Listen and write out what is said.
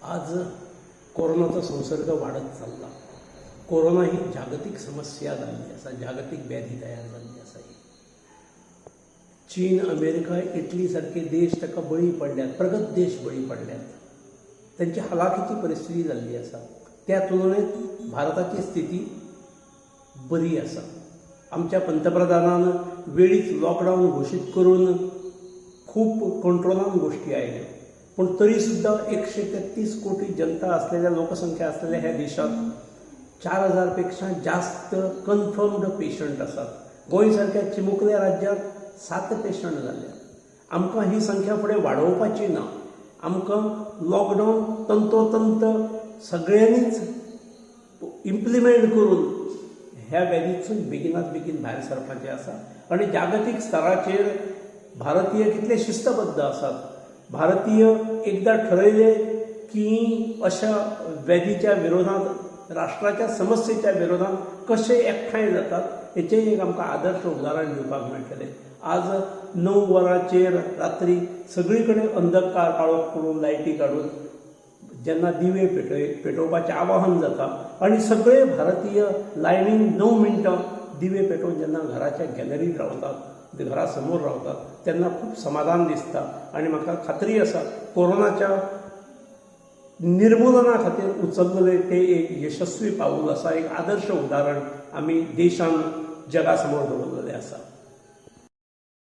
आज कोरोनाचो संसर्ग वाडत चल्ला. कोरोना ही जागतीक समस्या जाल्ली आसा, जागतीक व्याधी तयार जाल्ली आसा ही. चीन, अमेरिका, इटली सारके देश ताका बळी पडल्यात, प्रगत देश बळी पडल्यात, तांची हलाखीची परिस्थिती जाल्ली आसा. त्या तुलनेत भारताची स्थिती बरी आसा. आमच्या पंतप्रधानान वेळीच लॉकडावन घोशीत करून खूब कंट्रोलान गोश्टी आयल्यो, पूण तरी सुद्दां 133 कोटी जनता असलेल्या, लोकसंख्या असलेल्या ह्या देशात 4000 पेक्षा जास्त कन्फर्म्ड पेशंट आसात. गोंय सारक्या चिमुकल्या राज्यांत सात पेशंट जाल्या. आमकां ही संख्या फुडें वाडोवपाची ना. आमकां लॉकडावन तंतोतंत सगळ्यांनीच इम्प्लिमेंट करून ह्या व्याधीतसून बेगिनात बेगीन भायर सरपाचें आसा. आनी जागतीक स्तराचेर भारतीय कितले शिस्तबद्ध आसात, भारतीय एकदां ठरयलें की अशा व्याधीच्या विरोधात, राष्ट्राच्या समस्येच्या विरोधात कशे एकठांय जातात, हेचें एक आमकां आदर्श उदाहरण दिवपाक मेळटलें. आज 9 वरांचेर रात्री सगळी कडेन अंधकार, काळोख करून, लायटी काडून जेन्ना दिवे पेटोवपाचें आवाहन जाता आनी सगळे भारतीय लायनीन 9 मिनटां दिवे पेटोवन जेन्ना घराच्या गॅलरीत रावतात, घरा समोर रावतात, तेन्ना खूब समाधान दिसता. आनी म्हाका खात्री आसा, कोरोनाच्या निर्मूलना खातीर उचललेलें तें एक यशस्वी पावल आसा, एक आदर्श उदाहरण आमी देशान जगा समोर दवरलेलें आसा.